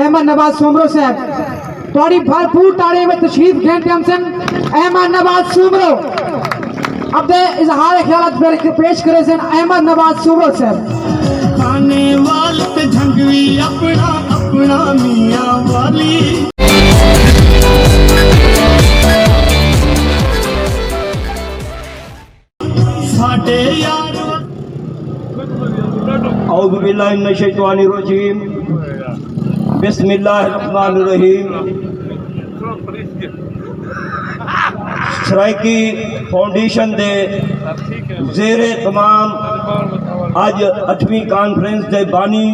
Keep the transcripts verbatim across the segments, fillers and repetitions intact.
احمد نواز سومرو صاحب، تہاݙی بھرپور تاڑی میں تشریف گھن تے ہم سن۔ احمد نواز سومرو اپݨے اظہار خیالات پہ پیش کرے سن۔ احمد نواز سومرو صاحب۔ کھانے وال تے جھنگوی اپݨا، اپݨا میاں والی۔ ساݙے یار۔ اعوذ باللہ من الشیطان الرجیم۔ بسم اللہ الرحمن الرحیم۔ سرائیکی فاؤنڈیشن دے زیر اہتمام اڄ اٹھویں کانفرنس دے بانی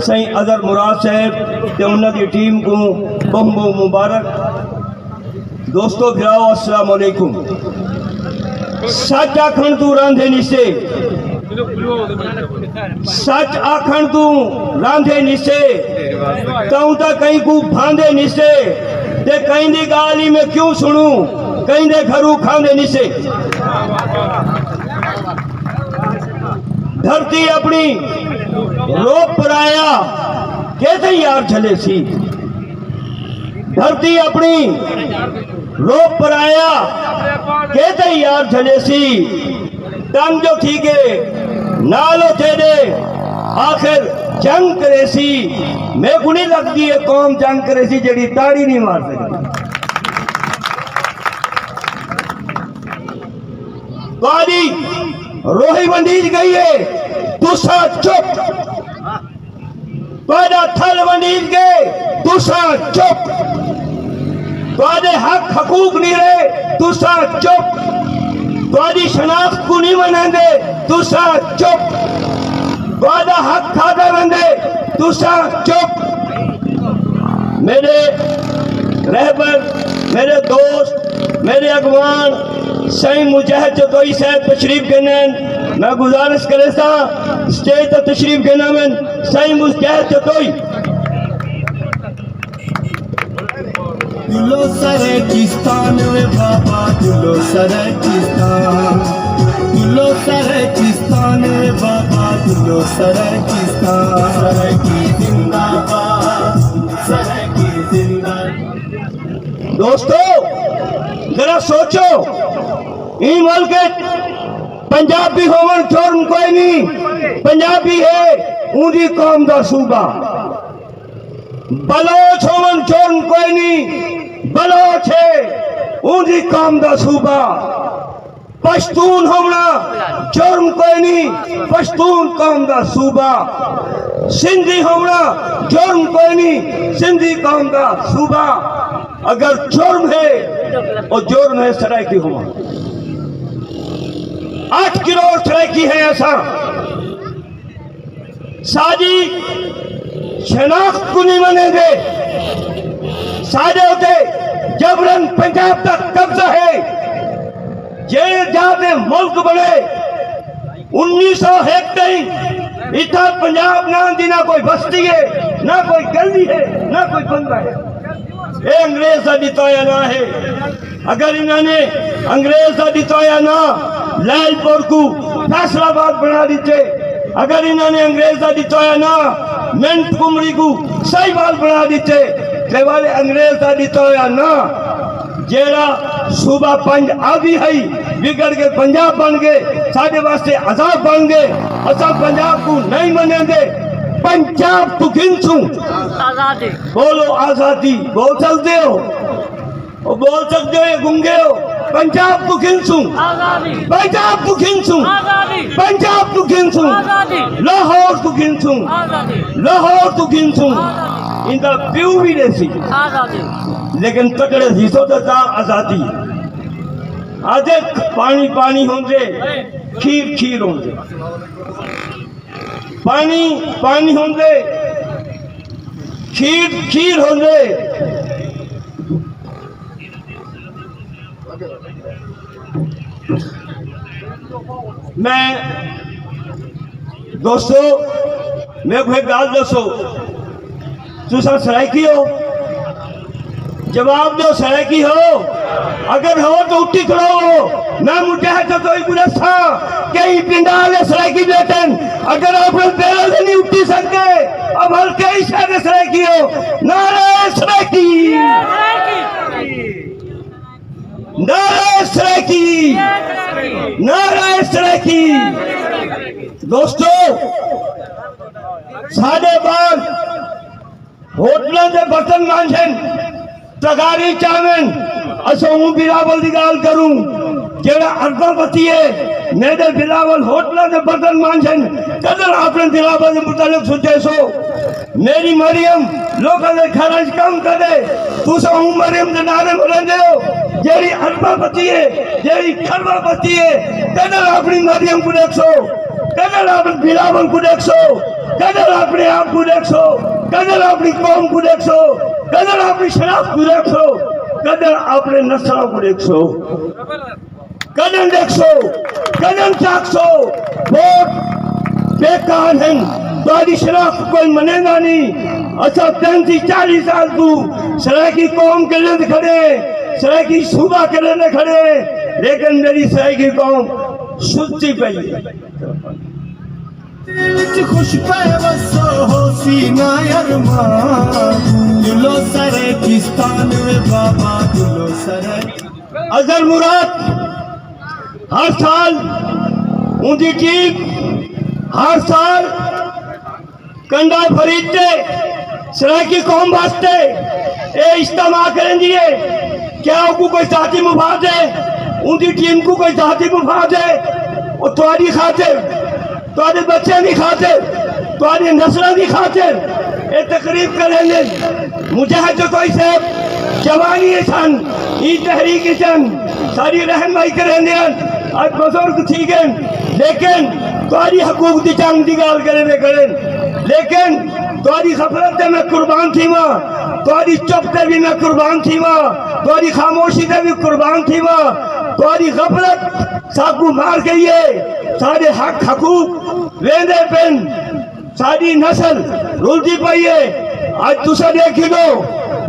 سئیں اظہر مراد صاحب تے انہاں دی ٹیم کوں ٻہوں ٻہوں مبارک۔ دوستو، بھراؤ، السلام علیکم۔ سچ آکھݨ توں راندھے نسے، سچ آکھݨ توں راندھے نسے۔ تاں تاں کہیں کوں بھاندے نسے، تے کہیں دی ڳالھ ہی میں کیوں سݨوں، کہیں دے گھروں کھاندے نسے۔ دھرتی اپݨی روپ پرایا، کیسے یار جھلے سی۔ دھرتی اپݨی روپ پرایا، کیتے یار جھلیسی۔ تنگ جو تھی ڳئے نال او تیݙے، آخر جنگ کریسی۔ میکوں نہیں لڳدی اے قوم جنگ کریسی جیڑھی تاڑی نہیں مار سڳدی۔ تہاݙی روہی ونڈیج ڳئی اے، تساں چپ۔ تہاݙا تھل ونڈیج ڳئے، تساں چپ۔ تہاݙے حق حقوق نہیں رہے، تساں چپ۔ تہاݙی شناخت کوں نہیں منیندے، تساں چپ۔ تہاݙا حق کھادا ویندے، تساں چپ۔ میݙے رہبر، میݙے دوست، میݙے اڳواݨ سائیں مجاہد جتوئی صاحب تشریف گھن ہن۔ میں گزارش کریساں، سٹیج تے تشریف گھن آون۔ سائیں مجاہد جتوئی۔ تلو سرائیکستان وے بابا، تلو سرائیکستان، تلو سرائیکستان وے بابا، تلو سرائیکستان۔ سرائیکی زندہ باد، سرائیکی زندہ۔ دوستو، ذرا سوچو، ایں ملک اچ پنجابی ہووݨ جرم کوئی نہیں، پنجابی ہے اوندی قوم دا صوبہ۔ بلوچ ہووݨ جرم کوئی نہیں، بلوچ ہے اوندی قوم دا صوبہ۔ پشتون ہووݨا جرم کوئی نہیں، پشتون قوم دا صوبہ۔ سندھی ہووݨا جرم کوئی نہیں، سندھی قوم دا صوبہ۔ اگر جرم ہے، او جرم ہے سرائیکی ہووݨ۔ اٹھ کروڑ سرائیکی ہیں اساں۔ ساݙی شناخت کوں نہیں منیندے۔ ساݙے اتے جبراً پنجاب دا قبضہ ہے۔ جیڑھے جاہ تے ملک بݨے، انیس سو ہک تئیں اتھاں پنجاب ناں دی نہ کوئی بستی ہے، نہ کوئی گلی ہے، نہ کوئی بندہ ہے۔ اے انگریز دا ݙتا ہویا ناں ہے۔ اگر انہاں نے انگریز دا ݙتا ہویا ناں لال پور کوں فیصل آباد بݨا ݙتے، اگر انہاں نے انگریز دا ݙتا ہویا ناں منٹ کمری کوں ساہیوال بݨا ݙتے، تے والے انگریز دا ݙتا ہویا ناں جیڑھا صوبہ پنج آبی ہئی، وڳڑ کے پنجاب بݨ ڳئے، ساݙے واسطے عذاب بݨ ڳئے۔ اساں پنجاب کوں نہیں منیندے، پنجاب توں گھنسوں۔ آزادی۔ بولو آزادی، بول سڳدے ہو؟ او بول سڳدے ہو یا گنگے ہو؟ پنجاب توں گھنسوں۔ آزادی۔ پنجاب توں گھنسوں۔ آزادی۔ پنجاب توں گھنسوں۔ آزادی۔ لاہور توں گھنسوں۔ آزادی۔ لاہور توں گھنسوں۔ آزادی۔ ایندا پیو وی ݙیسی۔ آزادی۔ لیکن تکڑے تھیسو تے تاں آزادی۔ آہدے پاݨی پاݨی ہوندے، کھیر کھیر ہوندے۔ پاݨی پاݨی ہوندے، کھیر کھیر ہوندے۔ میں دوستو، میکوں ہک ڳالھ ݙسو، تساں سرائیکی ہو؟ جواب ݙیو، سرائیکی ہو؟ اگر ہو تو اٹھی کھڑو ہو۔ میں مجاہد تو کوئی گرساں، کئی پنڈال سرائیکی بیٹن، اگر آپ پیروں سے نہیں اٹھی سکتے، اب ہلکے ہی شہر سرائیکی ہو۔ نعرہ سرائیکی، نعرہ سرائیکی، نعرہ سرائیکی۔ دوستو، ساڈے بعد ہوٹلاں دے برتن مانجھن، تغاری چاون، اساں اوں بلاول دی ڳالھ کروں، جیڑھا ارباں پتی ہے، میݙے بلاول ہوٹلاں دے برتن مانجھن، کݙݨ اپݨے بلاول دے متعلق سوچیسو؟ میݙی مریم لوکاں دے گھراں وچ کم کرے، تساں اوں مریم دے نعرے مریندے ہو، جیڑھی ارباں پتی ہے، جیڑھی کھرباں پتی ہے، کݙݨ اپݨی مریم کوں ݙیکھسو؟ کݙݨ اپݨے بلاول کوں ݙیکھسو؟ کݙݨ اپݨے آپ کوں ݙیکھسو؟ کݙݨ اپݨی قوم کوں ݙیکھسو؟ کݙݨ اپݨی شناخت کوں ݙیکھسو؟ کݙݨ اپݨے نسلاں کوں ݙیکھسو؟ کݙݨ ݙیکھسو؟ کݙݨ چاکھسو؟ ووٹ بیکار ہن، تہاݙی شناخت کوئی منیندا نہیں۔ اساں تینتی چالیہہ سال توں سرائیکی قوم کریندے کھڑے ہیں، سرائیکی صوبہ کریندے کھڑے ہیں، لیکن میݙی سرائیکی قوم ستی پئی ہے۔ دل وچ خوش پئے وسو، ہوسی نہ ارمان۔ دلو سرائیکستان وے بابا، دلو سرائیک۔ اظہر مراد ہر سال اوندی ٹیم ہر سال کنڈا فرید تے سرائیکی قوم واسطے اے اجتماع کریندی ہے۔ کیا اوکوں کوئی ذاتی مفاد ہے؟ اوندی ٹیم کوں کوئی ذاتی مفاد ہے؟ او تہاݙی خاطر، تہاݙے بچیاں دی خاطر، تہاݙے نسلاں دی خاطر اے تقریب کریندن۔ مجاہد جتوئی صاحب جوانی اچ ہن، ایں تحریک اچ ہن، ساݙی رہنمائی کریندے ہن، اڄ بزرگ تھی ڳئن، لیکن تہاݙی حقوق دی جنگ دی ڳالھ کریندے کھڑن۔ لیکن تہاݙی غفلت تے میں قربان تھیواں، تہاݙی چپ تے وی میں قربان تھیواں، تہاݙی خاموشی تے وی قربان تھیواں۔ تہاݙی غفلت ساکوں مار ڳئی ہے، ساݙے حق حقوق ویندے پن، ساݙی نسل رلدی پئی ہے۔ اڄ تساں ݙیکھدو،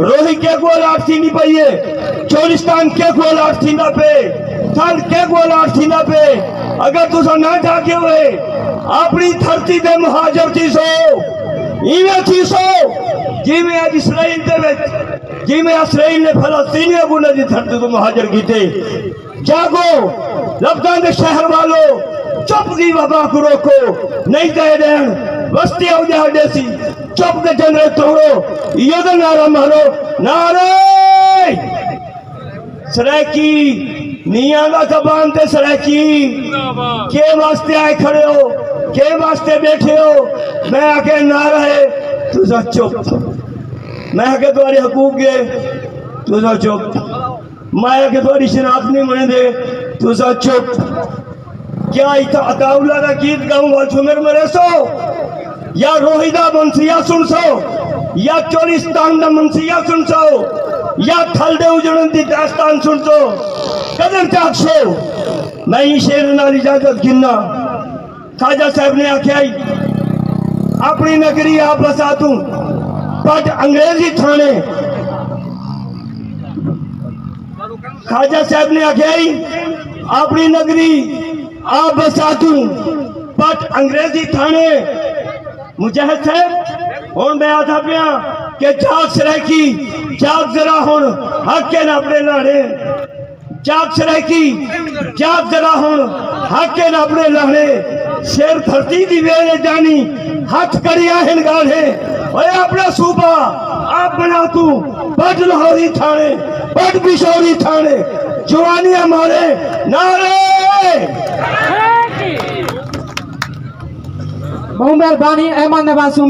روہی کیکوں الاٹ تھیندی پئی ہے، چولستان کیکوں الاٹ تھیندا پئے، تھل کیکوں الاٹ تھیندا پئے۔ اگر تساں نہ جاڳے ہوئے، اپݨی دھرتی دے مہاجر تھیسو، ایویں تھیسو جیویں اڄ اسرائیل دے وچ، جیویں اسرائیل نے فلسطینیاں کوں انہاں دی دھرتی توں مہاجر کیتے۔ جاڳو، لفظاں دے شہر والو، چپ دی وبا کوں روکو، نہیں تاں اے ݙینھ وستی اجاڑ ݙیسی۔ چپ دے جنرل توڑو، ایہو دا نعرہ مارو، نعرہ سرائیکی، نہیں آندا زبان تے سرائیکی۔ کے واسطے آئے کھڑے ہو؟ کے واسطے ٻیٹھے ہو؟ میں آکھیا نعرہ ہے، تساں چپ۔ میں آکھیا تہاݙے حقوق ہے، تساں چپ۔ میں آکھیا تہاݙی شناخت نہیں منیندے، تساں چپ۔ کیا اتھاں عطاء اللہ دا گیت ڳاؤں ول سمر مریسو؟ یا روہی دا منسیہ سݨسو؟ یا چولستان دا منسیہ سݨسو؟ یا تھل دے اجڑݨ دی داستان سݨسو؟ کݙݨ چاکھسو؟ میں ایں شعر نال اجازت گھناں۔ خواجہ صاحب نے آکھیا ہئی، اپݨی نگری آپ بسا توں، پٹ انگریزی تھاݨے۔ خواجہ صاحب نے آکھیا ہئی، اپݨی نگری آپ بسا توں، پٹ انگریزی تھاݨے۔ مجاہد صاحب، ہݨ میں آہدا پیاں کہ جاڳ سرائیکی، جاڳ ذرا ہݨ، حق ہن اپݨے لاہݨے۔ جاڳ سرائیکی، جاڳ ذرا ہݨ، حق ہن اپݨے لاہݨے۔ سر دھرتی دی ویل ہے جانی، ہتھ کڑیاں ہن ڳالھیں۔ اوئے اپݨا صوبہ آپ بݨا توں، پٹ لاہوری تھاݨے، پٹ پشوری تھاݨے، جوانیاں مارے نعرے۔ ٻہوں مہربانی احمد نواز صوبہ۔